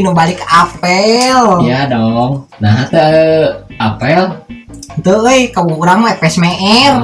Nu balik apel. Iya dong. Nah, teu apel. Teu euy, ka urang mah Epes Meer.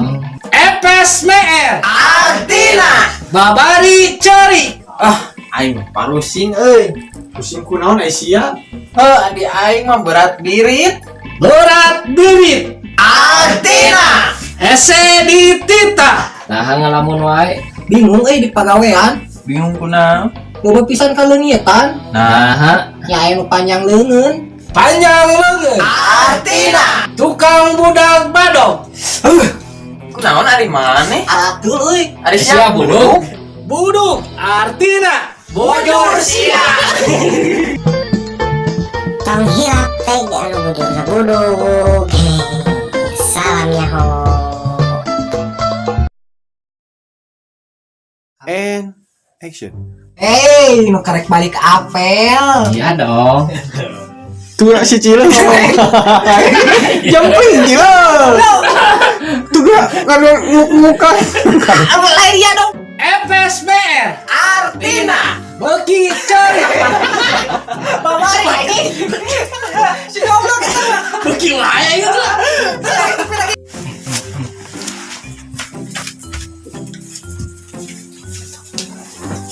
Epes Meer. Artina. Babari ceri. Ah, aing mah parusing euy. Pusing kunaon ai sia? Heuh, adi aing mah berat birit. Berat birit. Artina. Hese ditita. Nah, ngalamun wae. Bingung euy di pagawean. Bingung kunaon? Loba pisan kaleungitan. Nah, Nya aya nu panjang leungeun. Panjang leungeun. Artina. Tukang budak badog. Kunaon ari maneh? Aratul euy. Ari sia buduk. Buduk artina bojor sia. Tong hilap teh anu bujurna buduk. Salam nyaho. And action. Nu karek balik apel. Iya dong. Tuh si Cile ngomong. Jumping gila. Tuh gak ngadu muka. Apa lain ya dong? Epes Meer. Artina. Beki ceri. Babari anjing. Si goblok eta mah. Beki wae gitu.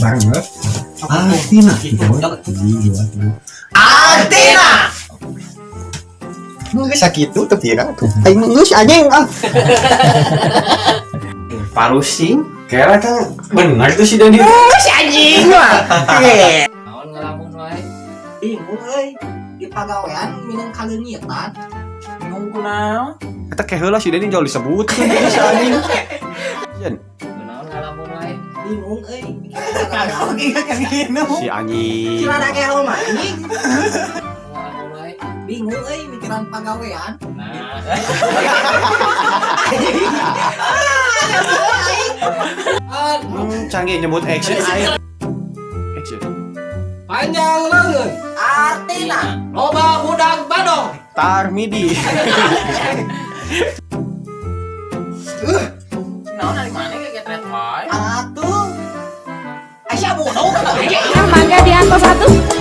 Bareng banget. Artina. Artina. Geus sakitu teu pira tuh. Aing geus anjing ah. Parusing. Kira kan benar tuh si Dani. Si anjing mah. Naon ngalamun wae. Bingung euy. Di pagawean minum kaleungitan. Bingung kunaon? Eta ke heula si Dani jauh disebut kan si anjing. Jen, Naon ngalamun wae. Bingung euy. si anjing. Cilana ke mah anjing. Ngalamun wae. Bingung euy mikiran pagawean. Nah, Canggih nyebut action aing. Action. Panjang leungeun. Artina. Loba budak badog. Tarmidi. Kunaon ari maneh kagetret wae? Atuh. Aisyah bodoh. Mangga di angka 1.